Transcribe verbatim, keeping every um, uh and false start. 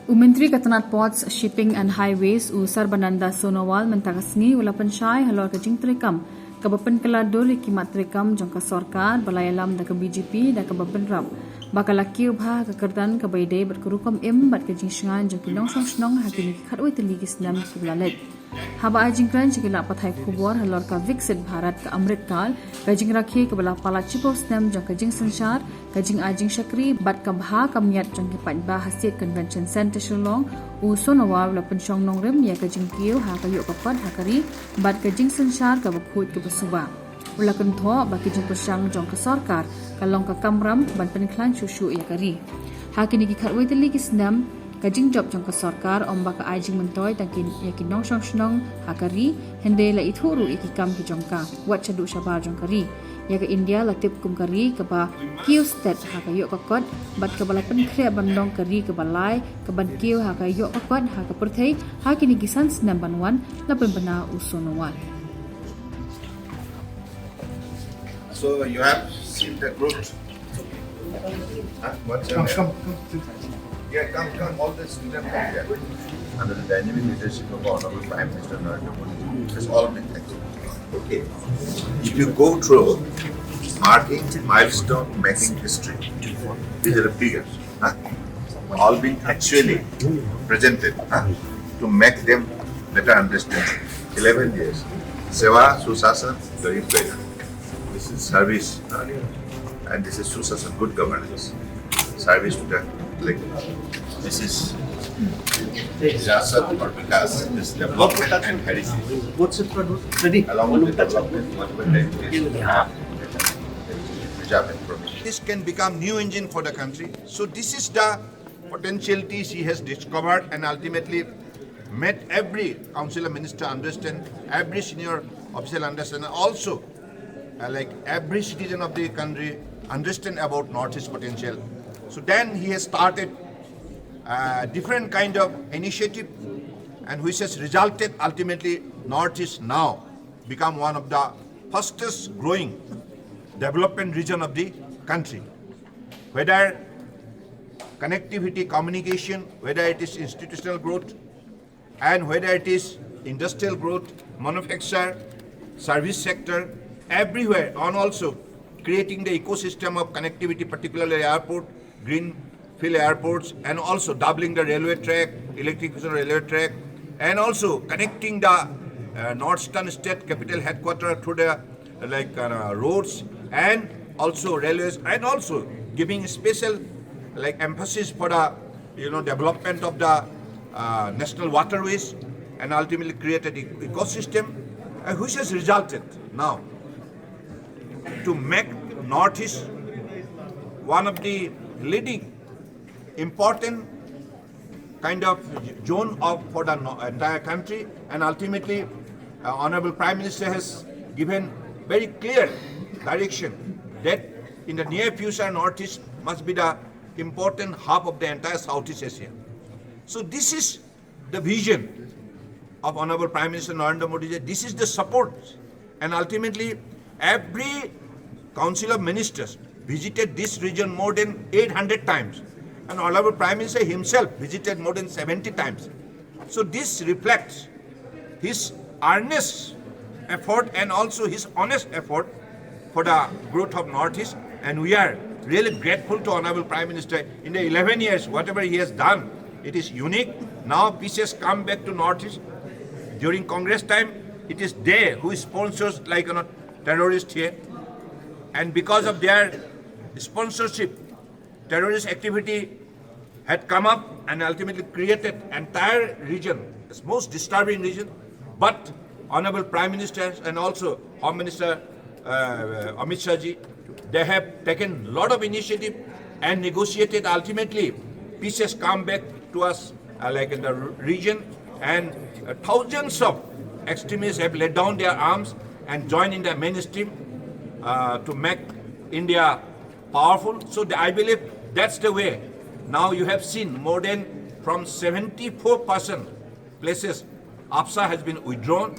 U Myntri ka tnat Ports, Shipping and Highways, u Sarbananda Sonowal, mynta ka sngi u la pynshai halor ka jingtrei kam kaba pynkylla dur ïa ki mat trei kam jong ka sorkar ba la ïalam da ka B J P da kaba pynrap ba ka la kiew bha ha ka kyrdan kaba ïadei bad ka rukom im bad ka jingshngaiñ jong ki nongshong shnong ha kine ki khatwei tylli ki snem kiba la leit. Haba ai jingkren sha ki lad pathai khubor halor ka Viksit Bharat ka Amrit Kal, ka jingrakhe kaba la palat shiphew snem jong ka jingsynshar, ka jingai jingshakri bad ka bha ka miat jong ki paidbah ha State Convention Centre Shillong, u Sonowal u la pynshong nongrim ïa ka jingkiew ha ka ïoh ka kot ha ka ri bad ka jingsynshar kaba khuid kaba suba. U la kynthoh ba ki jingpyrshang jong ka sorkar ka long ka kamram ban pynkhlaiñ shuh shuh ïa ka ri. Ha kine ki khatwei tylli ki snem, ka jingjop jong ka sorkar ym ba ka ai jingmyntoi tang kin ïa ki nongshong shnong ha ka ri, hynrei la ithuh ruh ïa ki kam ki jong ka wat shaduh shabar jong ka ri. Ïa ka India la tip kum ka ri kaba kiew stet ha ka ïoh ka kot bad kaba la pynkhreh ban long ka ri kaba lai kaban kiew ha ka ïoh ka kot ha ka pyrthei ha kine ki san snem ban wan, la pynbna u Sonowal. So you have seen the growth. Huh? What's your Come, name? come, come. Sit. Yeah, come, come. All the students come here. Under the dynamic leadership of Honorable Prime Minister Narendra Modi, it's all been achieved. Okay. If you go through marking milestone, making history, these are the figures. Huh? All been actually presented, huh? To make them better understand. Eleven years. Seva, Sushasan, Garib Kalyan. This is service, uh, and this is Sushasan, good governance. Service to the, like, this is Siyasat aur Vikas, this development and heritage. Both sit front, ready? Along with the development, whatever the education we have, preserve and promote. This can become new engine for the country. So this is the potentialities he has discovered and ultimately made every council minister understand, every senior official understand, and also, uh, like, every citizen of the country understand about Northeast potential. So then he has started, uh, different kind of initiative, and which has resulted ultimately Northeast now become one of the fastest growing development region of the country. Whether connectivity, communication, whether it is institutional growth, and whether it is industrial growth, manufacture, service sector, everywhere, and also creating the ecosystem of connectivity, particularly airport, greenfield airports, and also doubling the railway track, electrification railway track, and also connecting the, uh, northern state capital headquarter through the, like, uh, roads and also railways, and also giving special, like, emphasis for the, you know, development of the, uh, national waterways, and ultimately created e- ecosystem, uh, which has resulted now to make Northeast one of the leading important kind of zone of for the no- entire country, and ultimately, uh, Honorable Prime Minister has given very clear direction that in the near future Northeast must be the important hub of the entire Southeast Asia. So this is the vision of Honorable Prime Minister Narendra Modi ji. This is the support, and ultimately every Council of Ministers visited this region more than eight hundred times, and Honorable Prime Minister himself visited more than seventy times. So this reflects his earnest effort and also his honest effort for the growth of Northeast, and we are really grateful to Honorable Prime Minister. In the eleven years, whatever he has done, it is unique. Now peace has come back to Northeast. During Congress time, it is they who sponsors, like, you know, terrorists here, and because of their sponsorship, terrorist activity had come up and ultimately created entire region, this most disturbing region. But Honorable Prime Minister and also Home Minister, uh, Amit Shah ji, they have taken lot of initiative and negotiated. Ultimately, peace has come back to us, uh, like, in the r- region, and, uh, thousands of extremists have laid down their arms and joined in the mainstream, uh, to make India powerful. So the, I believe that's the way. Now you have seen more than from seventy-four percent places AFSA has been withdrawn,